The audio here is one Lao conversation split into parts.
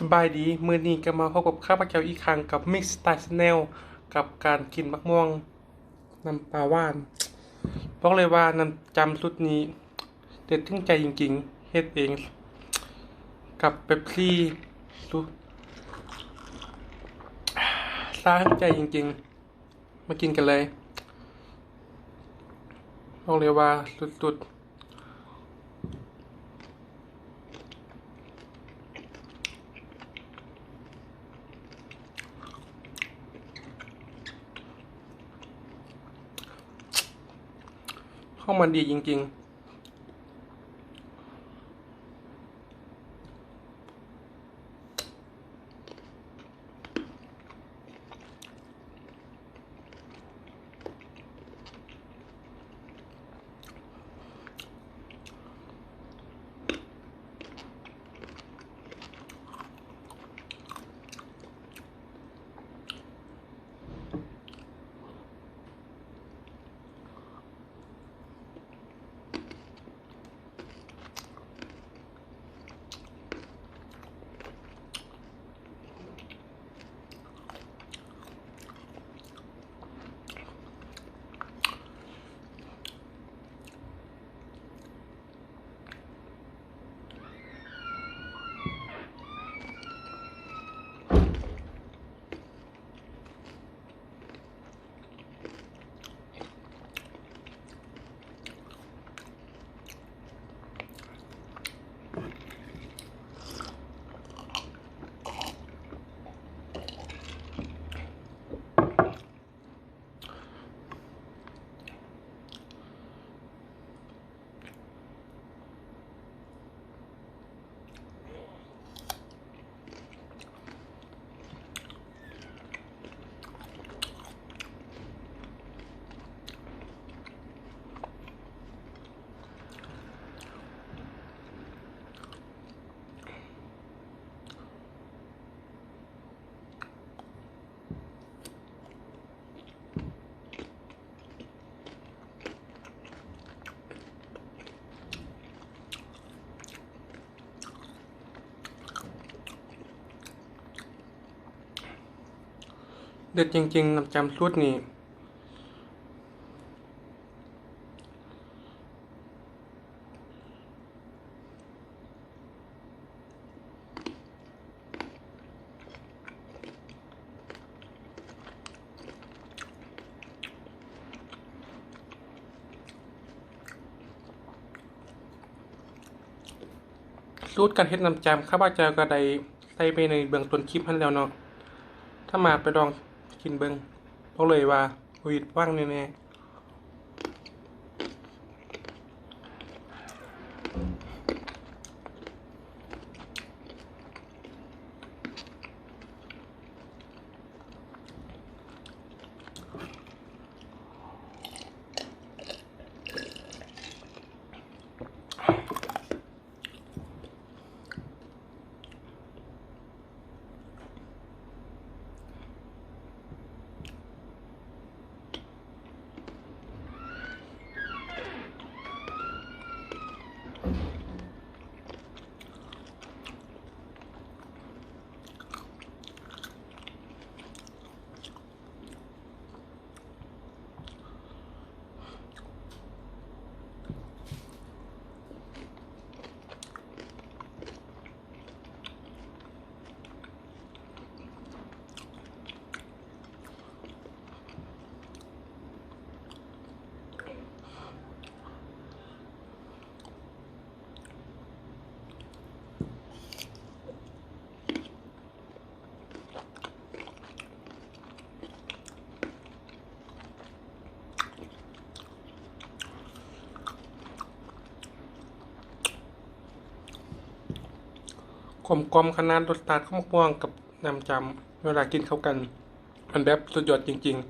ສະບາຍດີ ມື້ນີ້ກໍມາພົບກັບຂ້າພະເຈົ້າອີກຄັ້ງກັບ Mix Style Channel ກັບການກິນໝາກມ່ວງນ້ຳປາຫວານ. ບອກເລີຍວ່ານ້ຳຈ້ຳສູດນີ້ເດັດເຖິງໃຈຈິງໆ ເຮັດເອງກັບເປັບຊີ ສະໃຈຈິງໆ. ມາກິນກັນເລີຍ. ບອກເລີຍວ່າສຸດໆ. ຂອງມັນດີຈິງໆ. ເດັດຈິງໆ ນ້ຳຈ້ຳສູດນີ້. ສູດການເຮັດນ້ຳຈ້ຳ ຂ້າພະເຈົ້າກໍໄດ້ໃສ່ໄປໃນເບື້ອງຕົ້ນຄລິບຫັ້ນແລ້ວເນາະ. ຖ້າມາໄປລອງກິນເບິ່ງ ບອກເລີຍວ່າບໍ່ຜິດຫວັງແນ່ໆ. ກົມກ່ອມຂະໜາດ ລົດຊາດຂອງໝາກມ່ວງກັບນ້ຳຈ້ຳ ເວລາກິນເຂົ້າກັນ ມັນແບບສຸດຍອດຈິງໆ. ອ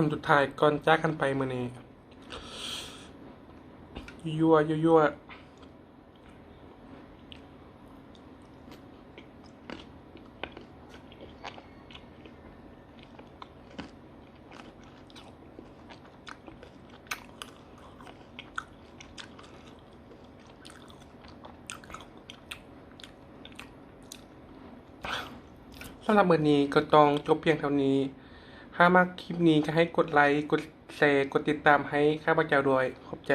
ຳສຸດທ້າຍກ່ອນຈາກກັນໄປມື້ນີ້ ຍົວໆ ຍົວໆ. ສຳລັບມື້ນີ້ກໍຕ້ອງຈົບພຽງເທົ່ານີ້. ຫາກມັກຄລິບນີ້ກໍໃຫ້ກົດໄລ, ກົດແຊ, ກົດຕິດຕາມໃຫ້ຂ້າພະເຈົ້າດ້ວຍ. ຂອບໃຈ.